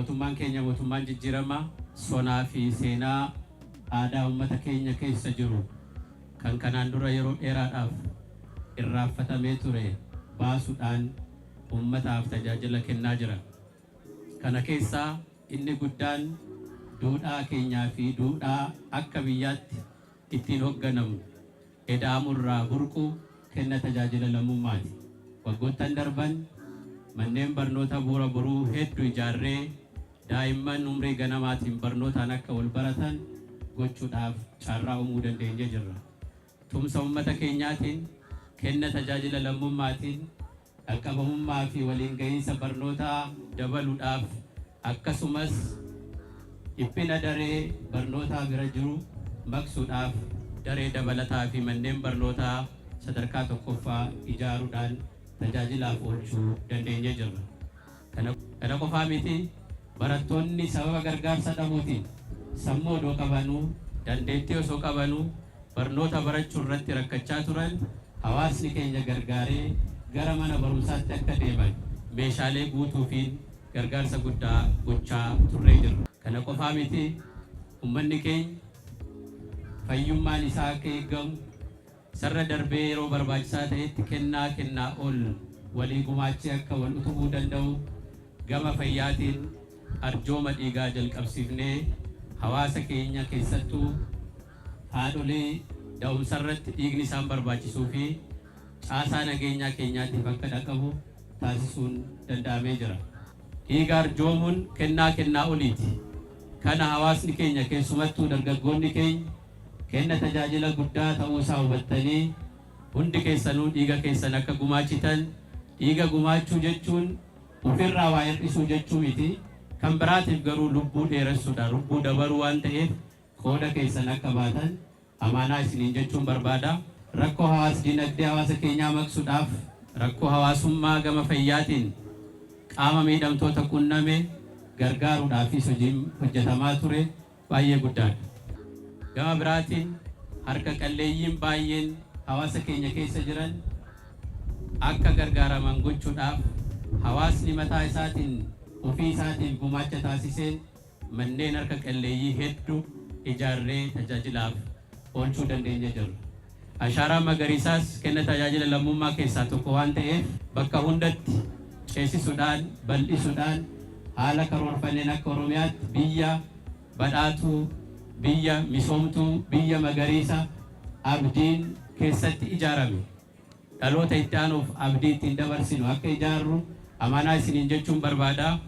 Mootummaan keenya mootummaan jijjiiramaa sonaa fi seenaa aadaa uummata keenya keessa jiru kan kanaan dura yeroo dheeraadhaaf irraanfatamee ture baasuudhaan uummataaf tajaajila kennaa jira. Kana keessaa inni guddaan duudhaa keenyaa fi duudhaa akka biyyaatti ittiin hogganamnu Ida'amurraa burqu kenna tajaajila lammummaati. Waggoottan darban manneen barnoota Bu'uura Boruu heddu ijaarree daa'imman umrii ganamaatiin barnootaan akka wal baratan gochuudhaaf carraa uumuu dandeenyee jirra. Tumsa ummata keenyaatiin kenna tajaajila lammummaatiin dhaqqabamummaa fi waliin gahiinsa barnootaa dabaluudhaaf akkasumas dhiphina daree barnootaa bira jiru maqsuudhaaf daree dabalataa fi manneen barnootaa sadarkaa tokkoffaa ijaaruudhaan tajaajilaaf oolchuu dandeenyee jirra. Kana qofaa miti, barattoonni sababa gargaarsa dhabuutiin sammuu odoo qabanuu, dandeettii osoo qabanuu barnoota barachuu irratti rakkachaa turan hawaasni keenya gargaaree gara mana barumsaatti akka deeman meeshaalee guutuufiin gargaarsa guddaa gochaa turree jirra. Kana qofaa miti, ummanni keenya fayyummaan isaa akka eegamu, Isarra darbee yeroo barbaachisaa ta'etti kennaa kennaa ol walii gumaachee akka wal utubuu danda'u gama fayyaatiin arjooma dhiigaa jalqabsiifnee hawaasa keenya keessattuu haadholii da'umsarratti dhiigni isaan barbaachisuu fi caasaa nageenyaa keenyaatiif akka dhaqabu taasisuun danda'amee jira. Dhiiga arjoomuun kennaa kennaa oliiti. Kana hawaasni keenya keessumattuu dargaggoonni keenya Kenna tajaajila guddaa ta'uusaa hubattanii hundi keessanuu dhiiga keessan akka gumaachitan, dhiiga gumaachuu jechuun ufirraa waa hir'isuu jechuu miti, kan biraatiif garuu lubbuu dheeressuudha, lubbuu dabaruu waan ta'eef qooda keessan akka baatan amaanaa isiniin jechuun barbaada. Rakkoo hawaas-dinagdee hawaasa keenyaa maqsuudhaaf rakkoo hawaasummaa gama fayyaatiin qaama miidhamtoota qunname gargaaruudhaafis hojiin hojjetamaa ture baay'ee guddaadha. Gama biraatiin harka qalleeyyiin baay'een hawaasa keenya keessa jiran akka gargaaraman gochuudhaaf hawaasni mataa isaatiin ofii isaatiif gumaacha taasiseen manneen harka qalleeyyii heddu ijaarree tajaajilaaf oolchuu dandeenye jirra. Ashaaraan magariisaas kenna tajaajila lammummaa keessaa tokko waan ta'eef bakka hundatti ceesisuudhaan, bal'isuudhaan haala karoorfanneen akka Oromiyaatti biyya badhaatuu, biyya misoomtuu, biyya magariisa abdiin keessatti ijaarame dhaloota itti aanuuf abdii ittiin dabarsinu akka ijaarru amaanaa isiniin jechuun barbaada.